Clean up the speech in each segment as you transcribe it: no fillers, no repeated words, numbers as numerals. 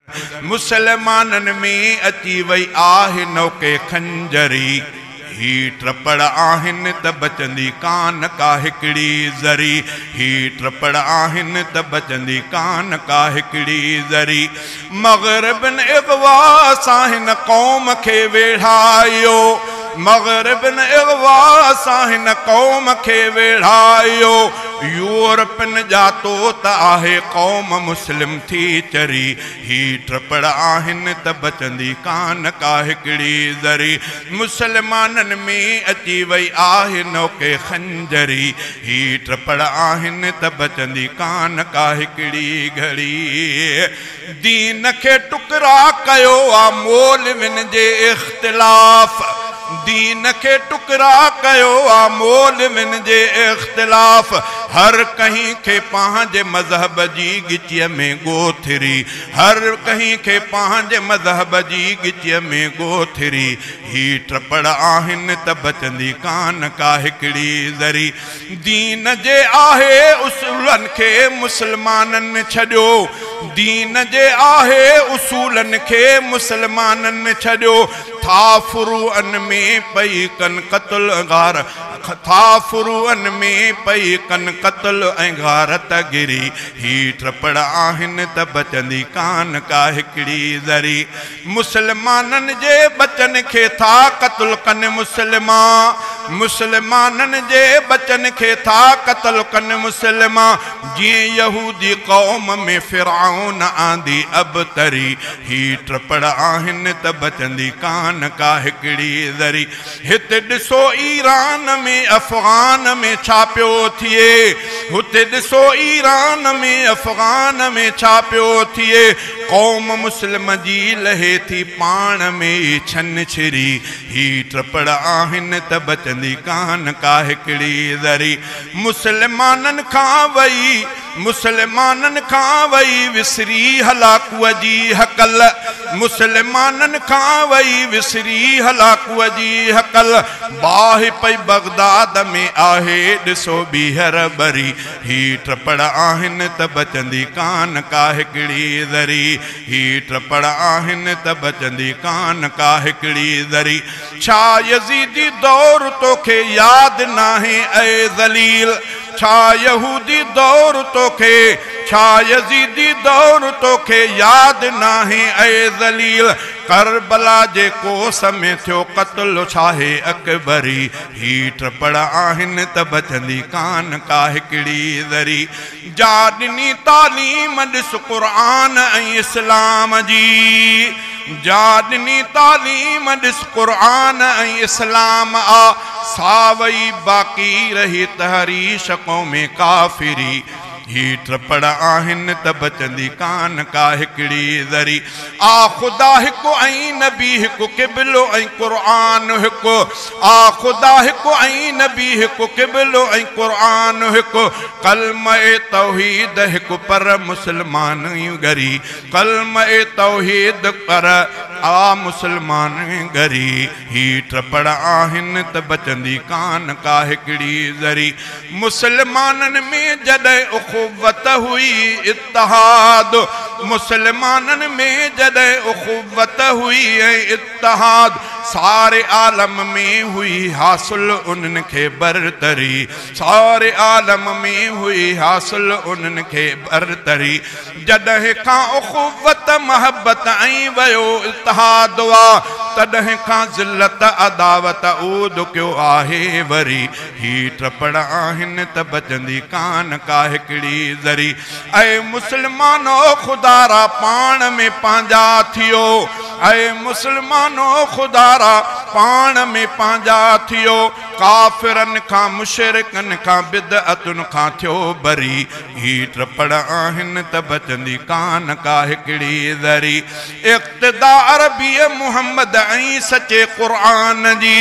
मुसलमाननि में अची वई आहे नौके खंजरी। ही ट्रपड़ आहिनि त बचंदी कान का हिकिड़ी ज़री। ही ट्रपड़ आहिनि त बचंदी कान का हिकिड़ी ज़री। मग़रिबनि अग़वा सां हिन क़ौम खे वेढ़ायो। मग़रिबनि अग़वा सां हिन क़ौम खे वेढ़ायो। यूरोपन ॼातो त आहे क़ौम मुस्लिम थी चरी। ही ट्रपड़ आहिनि त बचंदी कान का हिकिड़ी ज़री। मुसलमाननि में अची वई आहे नौके खंजरी। ही ट्रपड़ आहिनि त बचंदी कान का हिकिड़ी घड़ी। दीन खे टुकरा कयो आहे मौलविन जे इख़्तिलाफ़। दीन खे टुकरा कयो आहे मौलविन जे इख़्तिलाफ़। हर कहीं खे पंहिंजे मज़हब जी गिचीअ में गोथरी। हर कहीं खे पंहिंजे मज़हब जी गिचीअ में गोथरी। ही ट्रपड़ आहिनि त बचंदी कान का हिकिड़ी ज़री। दीन जे आहे उसूलनि खे मुसलमाननि छॾियो। दीन जे आहे उसूलनि खे मुसलमाननि छॾियो। था फुरूअनि में पई कन क़तल गार। था फुरूअनि में पई कन क़तल ऐं गारत गिरी। ही ट्रपड़ आहिनि त बचंदी कान का हिकिड़ी ज़री। मुसलमाननि जे बचनि खे था क़तल कनि मुसलमान। मुसलमाननि जे बचनि खे था क़तल कनि मुसलमान। जीअं यहूदी क़ौम में फिरौन आंदी अबतरी। ही ट्रपड़ आहिनि त बचंदी कान का हिकिड़ी ज़री। हिते ॾिसो ईरान में अफ़ग़ान में छा पियो थिए। हुते ॾिसो ईरान में अफ़ग़ान में छा पियो थिए। क़ौम मुस्लिम जी लहे थी पाण में छन छिरी। ही ट्रपड़ आहिनि त बचंदी कान का हिकिड़ी ज़री। मुसलमाननि खां वई मुसलमाननि खां वई विसरी हलाकूअ जी हकल। मुसलमाननि खां वई विसरी हलाकूअ जी हकल। बाहि पई बग़दाद में आहे ॾिसो ॿीहर बरी। ही ट्रपड़ आहिनि त बचंदी कान का हिकिड़ी ज़री। ही ट्रपड़ आहिनि त बचंदी कान का हिकिड़ी ज़री। छा यज़ीदी दौर तोखे यादि नाहे ऐ ज़लील। छा यहूदी दौर तोखे छा यज़ीदी दौर तोखे यादि नाहे ऐ ज़लील। करबला जे कोस में थियो क़तल छाहे अकबरी। ही ट्रपड़ आहिनि त बचंदी कान का हिकिड़ी ज़री। जा ॾिनी तालीम ॾिस क़ुरान ऐं इस्लाम जी। जा ॾिनी तालीम ॾिस क़ुरान ऐं इस्लाम आ। सावई बाक़ी रही तहरीश क़ौम काफ़िरी। ही ट्रपड़ आहिनि त बचंदी कान का हिकिड़ी ज़री। आ ख़ुदा हिकु ऐं नबी हिकु क़िबलो ऐं क़ुरान हिकु। आ ख़ुदा हिकु ऐं नबी हिकु क़िबलो ऐं क़ुरान हिकु। कलम तौहीद हिकु पर मुसलमान ॻरी। कलम तौहीद पर आ मुसलमान ॻरी। ही ट्रपड़ आहिनि त बचंदी कान का हिकिड़ी ज़री। मुसलमाननि में जॾहिं उख़ुवत हुई इत्तिहाद। मुसलमाननि में जॾहिं उख़ुवत हुई ऐं इत्तिहाद। सारे आलम में हुई हासिल उन्हनि खे बरतरी। सारे आलम में हुई हासिल उन्हनि खे बरतरी। जॾहिं खां उख़ुवत मोहबत ऐं वियो इत्तिहाद आ। तॾहिं खां ज़िलत अदावत ऊद कयो आहे वरी। ही ट्रपड़ आहिनि त बचंदी कान का हिकिड़ी ज़री। ऐ मुसलमानो ख़ुदारा पाण में पंहिंजा थियो। ऐ मुसलमानो ख़ुदारा पाण में पंहिंजा थियो। काफ़िरनि खां मुशरिकनि खां बिदअतुनि खां थियो बरी। ही ट्रपड़ आहिनि त बचंदी कान का हिकिड़ी ज़री। इक़्तिदा अरबी मोहम्मद ऐं सचे क़ुरान जी।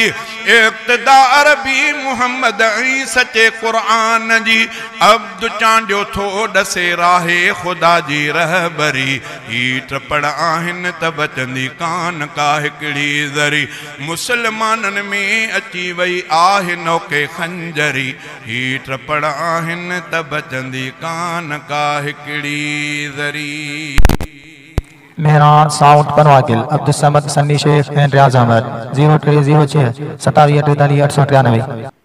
इक़्तिदा अरबी मोहम्मद ऐं सचे क़ुरान जी। अब्द चांडियो थो ॾसे राहे ख़ुदा जी रहबरी। ही ट्रपड़ आहिनि त बचंदी कान का हिकिड़ी ज़री। मुसलमाननि में अची वई आहे नौके खंजरी। ही ट्रपड़ आहिनि त बचंदी कान का हिकिड़ी ज़री। مهراڻ سائونڊ پنوعاقل، عبدالصمد، سني شيخ ۽ رياض احمد، زيرو ٽي زيرو ڇهه، 27 43 893.